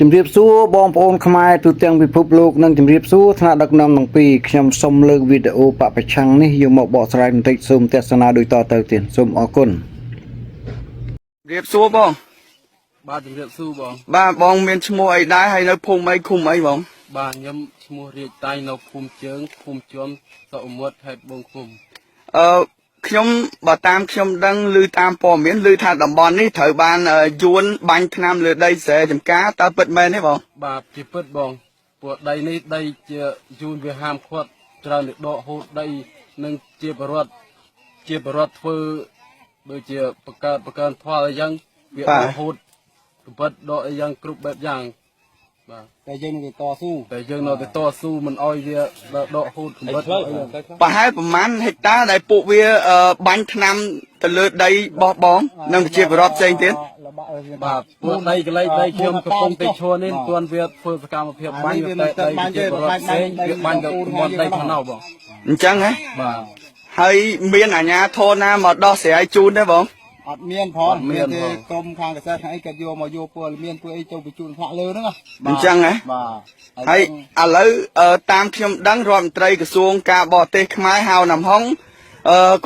ជំរាបសួរបងប្អូនខ្មែរទូទាំងពិភពលោកនិងជំរាបសួរថ្នាក់ដឹកនាំទាំងពីរខ្ញុំសូមលើកវីដេអូបពប្រឆាំងនេះយកមកបកស្រាយបន្តិចសូមទស្សនាដូចតទៅទៀតសូមអរគុណ រៀបសួរបង បាទជំរាបសួរបង បាទបងមានឈ្មោះអីដែរហើយនៅភូមិអីឃុំអីបង បាទខ្ញុំឈ្មោះរាជតៃនៅភូមិជើងភូមិជាំសអមុតខេត្តត្បូងឃ្មុំ អឺខ្ញុំបើតាមខ្ញុំដឹងឬតាមព័ត៌មានឬថាតំបន់នេះត្រូវបានយួនបាញ់ថ្នាំលើដីស្រែចម្ការតើពិតមែនទេបង បាទជាពិតបងពួកដីនេះដីជាយូនវាហាមឃាត់ច្រើនទៅដកហូតដីនិងជាបរដ្ឋជាបរដ្ឋធ្វើដូចជាបង្កើតបង្កើនផលអីចឹងវាដកហូតកំពិតដកអីយ៉ាងគ្រប់បែបយ៉ាងបាទ តែយើងនឹងទៅតស៊ូ តែយើងនៅតែតស៊ូមិនអោយវាដកហូតកំពិតអីយ៉ាង ប្រហែលប្រមាណហិកតាដែលពួកវាបាញ់ថ្នាំទៅលើដីបោះបង និងប្រជាពលរដ្ឋផ្សេងទៀត បាទពួកដីកលៃដីខ្ញុំកំពុងតែឈរនេះមិនទាន់វាធ្វើសកម្មភាពបាញ់តែដីជាបរដ្ឋផ្សេងវាបាញ់ទៅតំបន់ដីខាងនោះបង អញ្ចឹងហ៎ បាទ ហើយមានអាជ្ញាធរណាមកដោះស្រាយជូនទេបង អត់មានផងមានទេក្រុមខាងកសែតខាងអីគាត់យកមកយកព័ត៌មានពួកអីចូលបញ្ជូនថ្នាក់លើហ្នឹង អញ្ចឹងហ៎ បាទ ហើយឥឡូវតាមខ្ញុំដឹងរដ្ឋមន្ត្រីក្រសួងការបរទេសខ្មែរហៅណាំហុង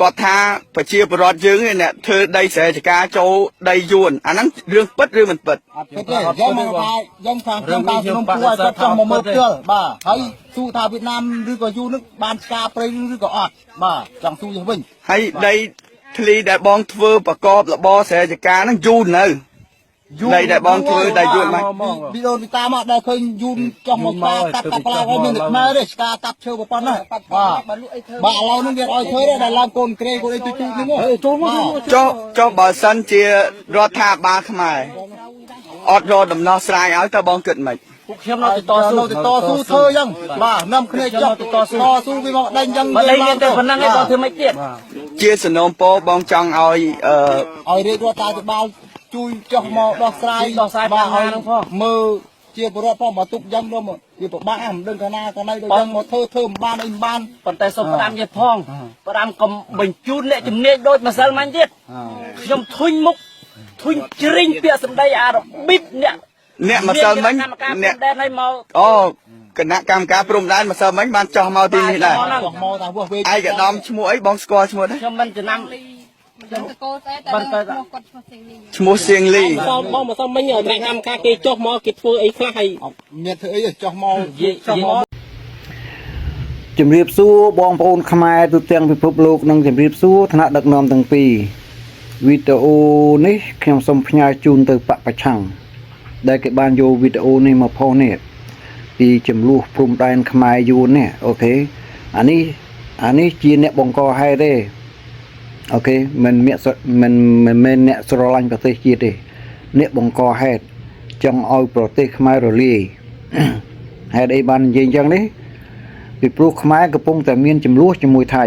គាត់ថាប្រជាពលរដ្ឋយើងនេះអ្នកធ្វើដីស្រែចម្ការចូលដីយួនអាហ្នឹងរឿងពិតឬមិនពិត អត់ពិតទេយើងមកថាយើងខាងខ្ញុំតាមខ្ញុំពួរឲ្យគាត់ចង់មកមើលផ្ទាល់បាទហើយស៊ូថាវៀតណាមឬក៏យូននឹងបានឆ្ការព្រៃឬក៏អត់បាទចង់ស៊ូយើងវិញ ហើយដីធ្លីដែលបងធ្វើប្រកបរបរស្រែចម្ការហ្នឹងយូរនៅដីដែលបងធ្វើដែលយួនមក ពីដូនពីតាមកដែលឃើញយូនចង់មកកាកាប់កាប់ផ្លែឲ្យមានតែខ្មែរទេឆ្ការកាប់ឈើប៉ុណ្ណោះបាទបាទឥឡូវហ្នឹងវាឲ្យធ្វើទេដែលឡើងកូនក្រេកូនអីទូទូហ្នឹងចូលមក ចុះចុះបើសិនជារដ្ឋាភិបាលខ្មែរអត់រកដំណោះស្រាយឲ្យតើបងគិតម៉េច ពួកខ្ញុំនៅតែតស៊ូ នៅតែតស៊ូធ្វើអញ្ចឹងបាទនាំគ្នាចុះទៅតស៊ូតស៊ូវាមកដេញអញ្ចឹង បើដីមានតែប៉ុណ្្នឹងឯងបងធ្វើមិនទៀត ជាសនំពោបងចង់ឲ្យអឺ ឲ្យរាជរដ្ឋាភិបាលជួយចុះមកដោះស្រាយ ដោះស្រាយបញ្ហាហ្នឹងផង មើលជាពលរដ្ឋផងបើទុកយ៉ាងនោះមកវាពិបាកមិនដឹងកាលណាកាលណីដូចយ៉ាងមកធ្វើធ្វើមិនបានអីមិនបាន ប៉ុន្តែសូមផ្ដាំទៀតផងផ្ដាំកុំបញ្ជូនអ្នកជំនាញដូចម្សិលមិញទៀតខ្ញុំធុញមុខធុញជ្រិញពាក្យសម្ដីអារបៀបអ្នក អ្នកម្សិលមិញ កម្មការ អ្នក ព្រំដែនឲ្យមក អូគណៈកម្មការព្រំដែនម្សិលមិញបានចោះមកទីនេះដែរ ចុះមកតាវាស់វេ ឯកឧត្តមឈ្មោះអីបងស្គាល់ឈ្មោះទេ ខ្ញុំមិនចំណាំ ខ្ញុំតកូលស្អែតែឈ្មោះគាត់ឈ្មោះសេងលី ឈ្មោះសៀងលី បងបងមកសុំមិញគណៈកម្មការគេចុះមកគេធ្វើអីខ្លះហើយ អត់មានធ្វើអីទេចុះមក និយាយ ចុះមក ជំរាបសួរបងប្អូនខ្មែរទូទាំងពិភពលោកនិងជំរាបសួរថ្នាក់ដឹកនាំទាំងពីរវីដេអូនេះខ្ញុំសូមផ្ញើជូនទៅបពប្រឆាំងដែលគេបានយកវីដេអូនេះមកផុសនេះពីចំនួនព្រំដែនខ្មែរយួននេះ OK អានេះអានេះជាអ្នកបង្កហេតុទេ OK មិនមានមិនមិនមែនអ្នកស្រឡាញ់ប្រទេសជាតិទេអ្នកបង្កហេតុចង់ឲ្យប្រទេសខ្មែររលាយ ហេតុអីបាននិយាយអញ្ចឹងនេះ ពីព្រោះខ្មែរកំពុងតែមានចំនួនជាមួយថៃ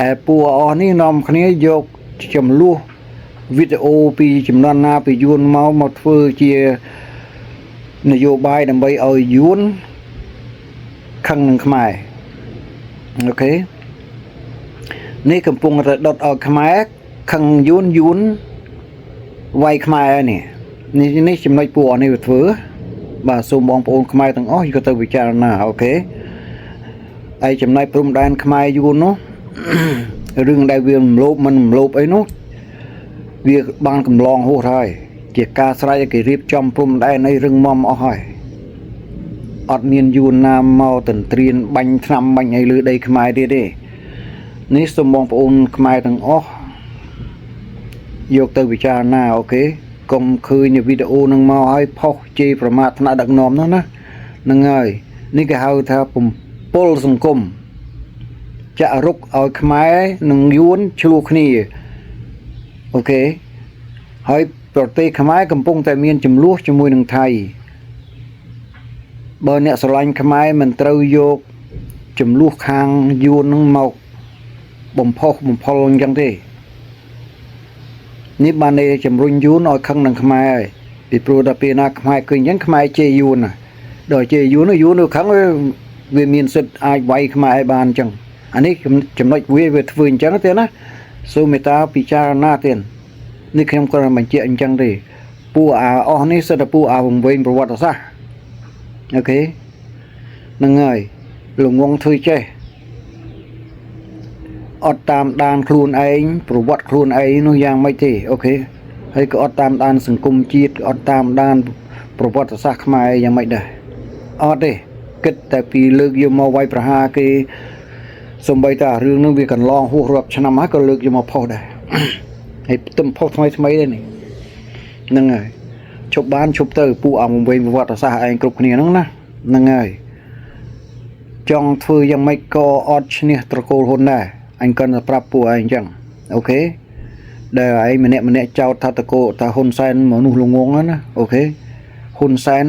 ឯពួកអស់នេះនាំគ្នាយកចំនួនវីដេអូពីចំនួនណាពីយួនមកមកធ្វើជានយោបាយដើម្បីឲ្យយួនខឹងនឹងខ្មែរ OK នេះកំពុងតែដុតឲ្យខ្មែរខឹងយួនយួនវាយខ្មែរហើយនេះនេះនេះចំណុចពួកអស់នេះវាធ្វើ បាទសូមបងប្អូនខ្មែរទាំងអស់យកទៅពិចារណា OK ហើយចំណែកព្រំដែនខ្មែរយួននោះ រឿងដែលវារំលោភមិនរំលោភអីនោះវាបានកំឡងហួសហើយជាការស្រេចឲ្យគេរៀបចំព្រំដែនអីរឹងមាំអស់ហើយអត់មានយួនណាមកទន្ទ្រានបាញ់ថ្នាំបាញ់អីលើដីខ្មែរទៀតទេនេះសូមបងប្អូនខ្មែរទាំងអស់យកទៅពិចារណា OK កុំឃើញវីដេអូនឹងមកឲ្យផុសជេរប្រមាថថ្នាក់ដឹកនាំនោះណាហ្នឹងហើយនេះគេហៅថាបំពុលសង្គមចាក់រុកឲ្យខ្មែរនិងយួនឆ្លោះគ្នា OK ហើយប្រទេសខ្មែរកំពុងតែមានចំនួនជាមួយនឹងថៃបើអ្នកស្រឡាញ់ខ្មែរមិនត្រូវយកចំនួនខាងយួននឹងមកបំផុសបំផុលអញ្ចឹងទេ នេះបានន័យជំរុញយួនឲ្យខឹងនឹងខ្មែរហើយពីព្រោះដល់ពេលណាខ្មែរឃើញអញ្ចឹងខ្មែរជេរយួនណាដល់ជេរយួននោះយួននោះខឹងវាវាមានសិទ្ធិអាចវាយខ្មែរឲ្យបានអញ្ចឹងអានេះចំណុចវាវាធ្វើអញ្ចឹងទេណាសូមមេត្តាពិចារណាទៀតនេះខ្ញុំគ្រាន់តែបញ្ជាក់អញ្ចឹងទេ ពួកអាអស់នេះសិតតែពួកអាវង្វេងប្រវត្តិសាស្ត្រ okay ហ្នឹងហើយល្ងងធ្វើចេះអត់តាមដានខ្លួនឯងប្រវត្តិខ្លួនឯងនោះយ៉ាងម៉េចទេ okay ហើយក៏អត់តាមដានសង្គមជាតិអត់តាមដានប្រវត្តិសាស្ត្រខ្មែរយ៉ាងម៉េចដែរអត់ទេគិតតែពីលើកយកមកវាយប្រហារគេសំបីតារឿងនឹងវាកន្លងហួសរាប់ឆ្នាំហើយក៏លើកយកមកផុសដែរ ហើយផ្ទឹមផុសថ្មីថ្មីដែរនេះហ្នឹងហើយឈប់បានឈប់ទៅពួកអង្គវិញប្រវត្តិសាស្ត្រឯងគ្រប់គ្នាហ្នឹងណាហ្នឹងហើយចង់ធ្វើយ៉ាងម៉េចក៏អត់ឈ្នះត្រកូលហ៊ុនដែរអញគាត់តែប្រាប់ពួកឯងអញ្ចឹង okay ដែលឯងម្នាក់ម្នាក់ចោទថាតកូលថាហ៊ុនសែនមនុស្សល្ងងហ្នឹងណា okay ហ៊ុនសែន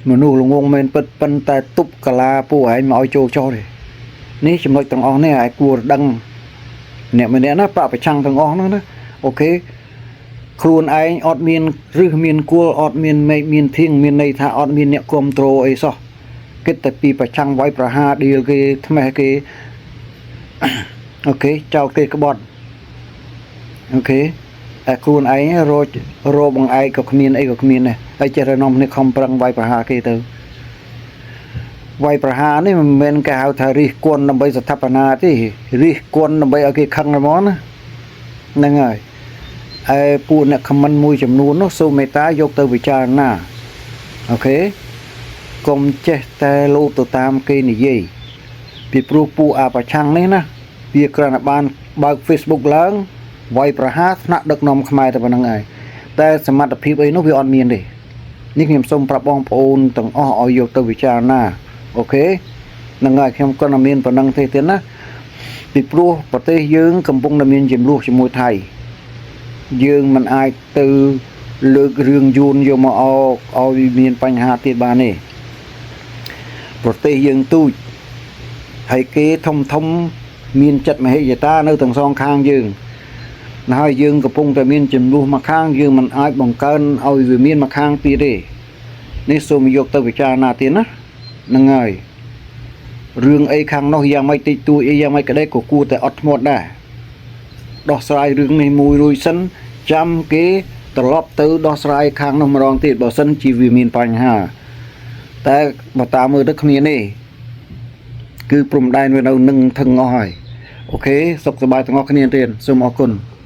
មនុស្សល្ងងមែនពិតប៉ុន្តែទប់កាឡាពួកឯងមកឲ្យចូលចោះទេនេះចំណុចទាំងអស់នេះឯងគួរដឹង អ្នកម្នាក់ណាបពប្រឆាំងទាំងអស់ហ្នឹងណា okay ខ្លួនឯងអត់មានរឹសមានគួលអត់មានមេឃមានធៀងមានន័យថាអត់មានអ្នកគ្រប់គ្រងអីសោះគិតតែពីប្រឆាំងវាយប្រហារឌីលគេថ្មេះគេ okay ចោលគេក្បត់ okay តែខ្លួនឯងរករកបងឯងក៏គ្មានអីក៏គ្មានដែរហើយចេះតែនាំគ្នាខំប្រឹងវាយប្រហារគេទៅវាយប្រហារនេះមិនមែនគេហៅថារិះគន់ដើម្បីស្ថាបនាទេរិះគន់ដើម្បីឲ្យគេខឹងហ្មងណាហ្នឹងហើយឯពួកអ្នក comment មួយចំនួននោះសូមមេត្តាយកទៅពិចារណា okay កុំចេះតែលោតទៅតាមគេនិយាយពីព្រោះពួកអាប្រឆាំងនេះណាវាគ្រាន់តែបានបើក Facebook ឡើងវាយប្រហារថ្នាក់ដឹកនាំខ្មែរតែប៉ុណ្្នឹងឯងតែសមត្ថភាពអីនោះវាអត់មានទេនេះខ្ញុំសូមប្រាប់បងប្អូនទាំងអស់ឲ្យយកទៅពិចារណា okay ហ្នឹងហើយខ្ញុំគាត់តែមានប៉ុណ្្នឹងទេទៀតណាពីព្រោះប្រទេសយើងកំពុងតែមានចំនួនជាមួយថៃយើងមិនអាចទៅលើករឿងយួនយកមកឲ្យមានបញ្ហាទៀតបានទេប្រទេសយើងទូចហើយគេធំធំមានចិត្តមហិច្ឆតានៅទាំងសងខាងយើងហើយយើងកំពុងតែមានចំនួនមកខាងយើងមិនអាចបង្កើនឲ្យវាមានមកខាងទៀតទេនេះសូមយកទៅពិចារណាទៀតណាហ្នឹងហើយរឿងអីខាងនោះយ៉ាងម៉េចតិចតួចអីយ៉ាងម៉េចក្តីក៏គួរតែអត់ធ្មត់ដែរដោះស្រាយរឿងនេះមួយរួចសិនចាំគេត្រឡប់ទៅដោះស្រាយខាងនោះម្ដងទៀតបើសិនជាវាមានបញ្ហាតែបើតាមមើលទៅគ្មានទេគឺព្រំដែនវានៅនឹងថឹងអស់ហើយ okay សុខសប្បាយទាំងអស់គ្នាទៀតសូមអរគុណ។